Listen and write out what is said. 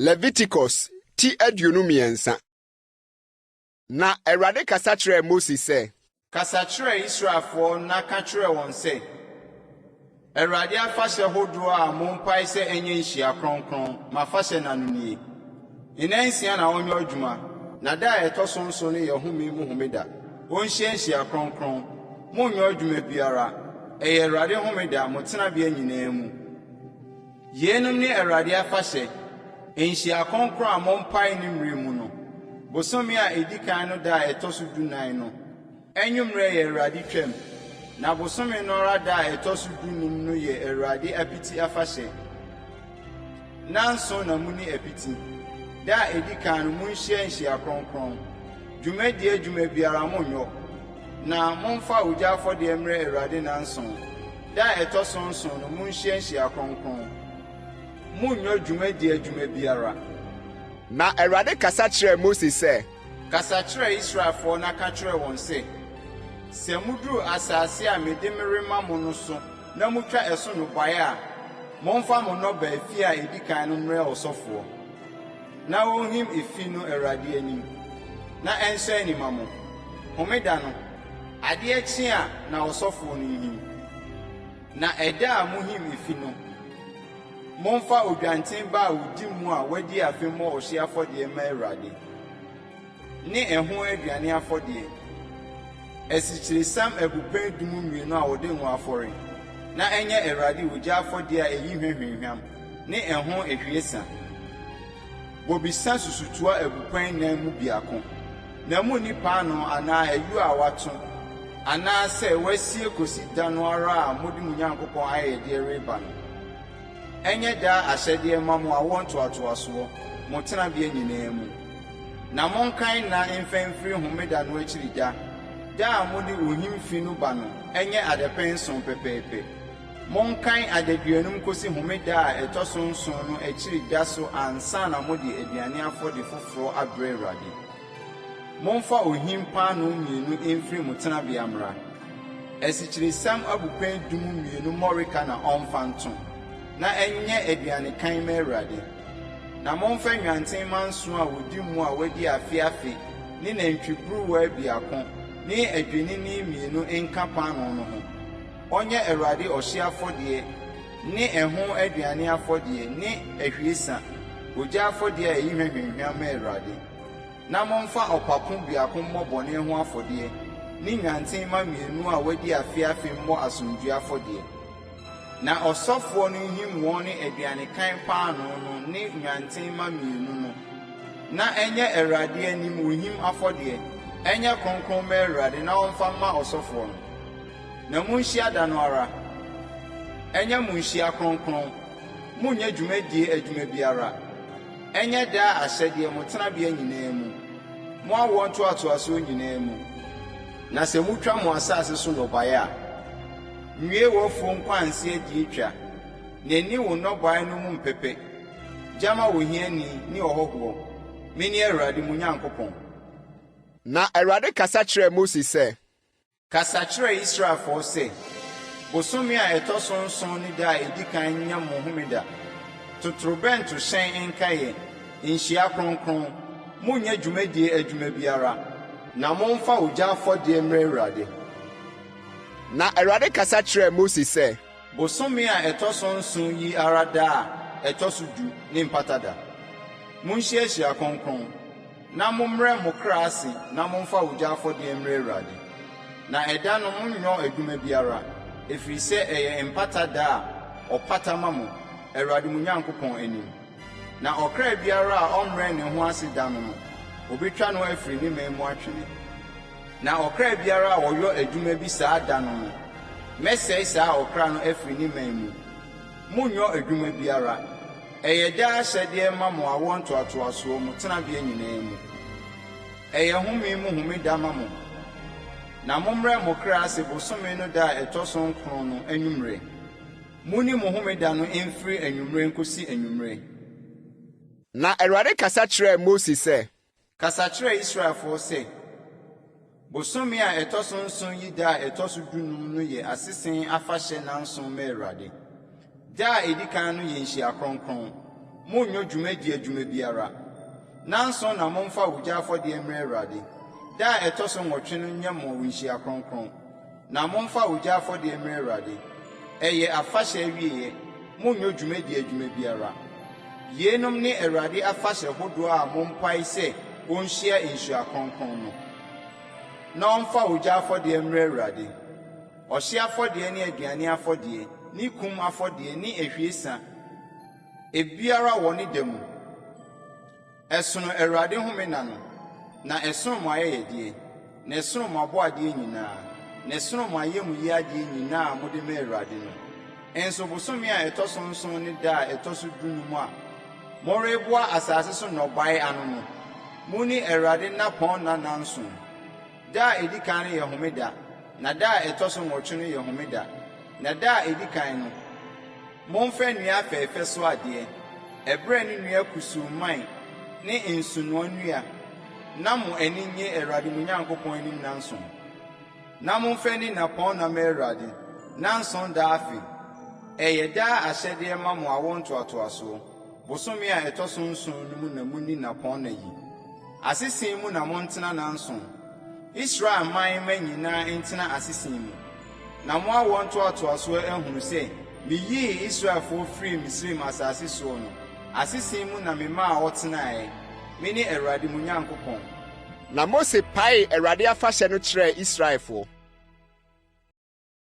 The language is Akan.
Leviticus ti 23. Na Awurade kasa kyerɛɛ Mose sɛ. Kasa kyerɛ Israelfoɔ na ka kyerɛ wɔn sɛ, Awurade afahyɛ hodoɔ a mompae sɛ ɛnyɛ nhyia kronkron, m'afahyɛ nna no nie. Nnansia na ɔnyɛ adwuma, na da a ɛtɔ so nson no yɛ home mu homeda. Ɔnhyia nhyia kronkron. Monnyɔ adwuma biara. Ɛyɛ Awurade homeda mo tenabea nyinaa mu. Yeinom ne Awurade afahyɛ, nhyia kronkron a mompae ne mmerɛ mu no. Bosome a ɛdi kan no da a ɛtɔ so 14 no anwummerɛ yɛ Awurade Twam, na bosome no ara da a ɛtɔ so 15 no yɛ Awurade Apiti Afahyɛ. Nnanson na monni apiti. Da a ɛdi kan no monhyia nhyia kronkron. Dwumadie adwuma biara monnyɔ, na momfa ogya afɔdeɛ mmrɛ Awurade nnanson. Da a ɛtɔ so nson no monhyia nhyia kronkron. Monnyɔ dwumadie adwuma biara. Na Awurade kasa kyerɛɛ Mose sɛ. Kasa kyerɛ Israelfoɔ na ka kyerɛ wɔn sɛ, 'Sɛ moduru asase a mede merema mo no so na motwa ɛso nnɔbaeɛ a, momfa mo nnɔbaeɛ fi a ɛdi kan no mmrɛ ɔsɔfoɔ, na ɔnhim efi no Awurade anim, na ɛnsɔ ani mma mo. Homeda no, adeɛ kye a na ɔsɔfoɔ no nhim. Na ɛda a mohim efi no, momfa odwanten ba a ɔdi mu a wadi afe mmɔ ɔhyeɛ afɔdeɛ mma Awurade, ne ɛho aduane afɔdeɛ, asikyiresiam abupɛn du mu mmienu a wɔde ngo afɔre, na ɛnyɛ Awurade ogya afɔdeɛ a ɛyi hwa hwamhwam, ne ɛho ahwiesa. Bobesa susutoa abupɛn nnan mu biako, na munni paanoo anaa ayuo a wɔato anaasɛ wɔasie kosi da no ara a mode mo Nyankopɔn ayɛyɛdeɛ reba no. Ɛnyɛ daa ahyɛdeɛ mma mo awoɔ ntoatoasoɔ, mo tenabea nyinaa mu. Na monkan nna mfa mfiri homeda no akyiri da, da a mode ohim fi no ba no nyɛ adapɛn nson pɛpɛɛpɛ. Monkan adaduonum kosi homeda a ɛtɔ so nson no akyiri da so ansa na mode aduane afɔde foforɔ abrɛ Awurade. Momfa ohim paanoo mmienu mfiri mo tenabea mmra. Asikyiresiam abupɛn du mu mmienu mmɔreka na ɔmfa nto, na ɛnyɛ aduanekan mma Awurade. Na momfa nnwanten mma nson a wɔdi mu a wɔadi afe afe ne nantwiburuwa biako ne adwennini mmienu nka paanoo no ho. Ɔnyɛ Awurade ɔhyeɛ afɔdeɛ ne ɛho aduane afɔdeɛ ne ahwiesa, ogya afɔdeɛ a ɛyi hwa hwamhwam ma Awurade. Na momfa ɔpapo biako mmɔ bɔne ho afɔdeɛ ne nnwanten mma mmienu a wɔadi afe afe mmɔ asomdwoeɛ afɔdeɛ. Na ɔsɔfoɔ no nhim wɔn ne aduanekan paanoo no ne nnwanten mma mmienu no, na ɛnyɛ Awurade anim ohim afɔdeɛ, ɛnyɛ kronkron mma Awurade na ɔmfa mma ɔsɔfoɔ no. Na monhyia da no ara. Ɛnyɛ mo nhyia kronkron, monnyɛ dwumadie adwuma biara. Ɛnyɛ daa ahyɛdeɛ mo tenabea nyinaa mu, mo awoɔ ntoatoasoɔ nyinaa mu. Na sɛ motwa mo asase so nnɔbaeɛ a, nwie w'afuo nkwanse adie twa, na nni wo nnɔbaeɛ no mu mpɛpɛ. Gya ma ohiani ne ɔhɔhoɔ. Mene Awurade mo Nyankopɔn. Na Awurade kasa kyerɛɛ Mose sɛ. Kasa kyerɛ Israelfoɔ sɛ, 'Bosome a ɛtɔ so nson no da a ɛdi kan nyɛ mo homeda, totorobɛntohyɛn nkaeɛ, nhyia kronkron, monnyɛ dwumadie adwuma biara. Na momfa ogya afɔdeɛ mmrɛ Awurade. Na Awurade kasa kyerɛɛ Mose sɛ. Bosome a ɛtɔ so nson yi ara da a ɛtɔ so du ne Mpata Da. Monhyia hyia kronkron. Na mommrɛ mo kra ase na momfa ogya afɔdeɛ mmrɛ Awurade. Na ɛda no monnyɔ adwuma biara, ɛfiri sɛ ɛyɛ mpata da a ɔpata ma mo, Awurade mo Nyankopɔn anim. Na ɔkra biara a ɔmmrɛ ne ho ase da no no, wɔbɛtwa no afiri ne man mu atwene. Na ɔkra biara a ɔyɔ adwuma bi saa da no no, mɛsɛe saa ɔkra no afiri ne man mu. Monnyɔ adwuma biara. Ɛyɛ daa ahyɛdeɛ ma mo awoɔ ntoatoasoɔ, mo tenabea nyinaa mu. Ɛyɛ home mu homeda ma mo. Na mommrɛ mo kra ase bosome no da a ɛtɔ so nkron no anwummerɛ. Monni mo homeda no mfiri anwummerɛ nkɔsi anwummerɛ. Na Awurade kasa kyerɛɛ Mose sɛ. Kasa kyerɛ Israelfoɔ sɛ, 'Bosome a ɛtɔ so nson yi da a ɛtɔ so 15 no yɛ asese afahyɛ nnanson ma Awurade. Da a ɛdi kan no yɛ nhyia kronkron. Monnyɔ dwumadie adwuma biara. Nnanson na momfa ogya afɔdeɛ mmrɛ Awurade. Da a ɛtɔ so nnwɔtwe no nyɛ mo nhyia kronkron, na momfa ogya afɔdeɛ mmrɛ Awurade. Ɛyɛ afahyɛ awieeɛ, monnyɔ dwumadie adwuma biara. Yeinom ne Awurade afahyɛ hodoɔ a mompae sɛ ɔnhyia nhyia kronkron no, na ɔmfa ogya afɔdeɛ mmrɛ Awurade, ɔhyeɛ afɔdeɛ ne aduane afɔdeɛ ne kum afɔdeɛ ne ahwiesa, ebiara wɔ ne da mu. Ɛsono Awurade home nna no, na ɛsono mo ayɛyɛdeɛ, na ɛsono mo aboadeɛ nyinaa, na ɛsono mo ayamyie adeɛ nyinaa a mode ma Awurade no. Nso bosome a ɛtɔ so nson ne da a ɛtɔ so dunum a moreboa asase so nnɔbaeɛ ano no, monni Awurade nnapɔnna nnanson. Da a edi kan no yɛ homeda, na da a ɛtɔ so nwɔtwe no yɛ homeda. Na da a edi kan no, momfa nnua afɛɛfɛ so adeɛ, ɛberɛ ne nnua kusuu mman ne nsunoa nnua, na mo ani nnye Awurade mo Nyankopɔn anim nnanson. Na momfa nni nnapɔnna mma Awurade, nnanson daa afe. Ɛyɛ daa ahyɛdeɛ ma mo awoɔ ntoatoasoɔ. Bosome a ɛtɔ so nson no mu na munni nnapɔnna yi. Asese mu na montena nnanson. Israel man mma nyinaa ntena asese mu, na mo awoɔ ntoatoasoɔ ahunu sɛ meyii Israelfoɔ firii Misraim asase soɔ no, asese mu na memaa wɔtenaeɛ. Mene Awurade mo Nyankopɔn. Na Mose paee Awurade afahyɛ no kyerɛɛ Israelfoɔ.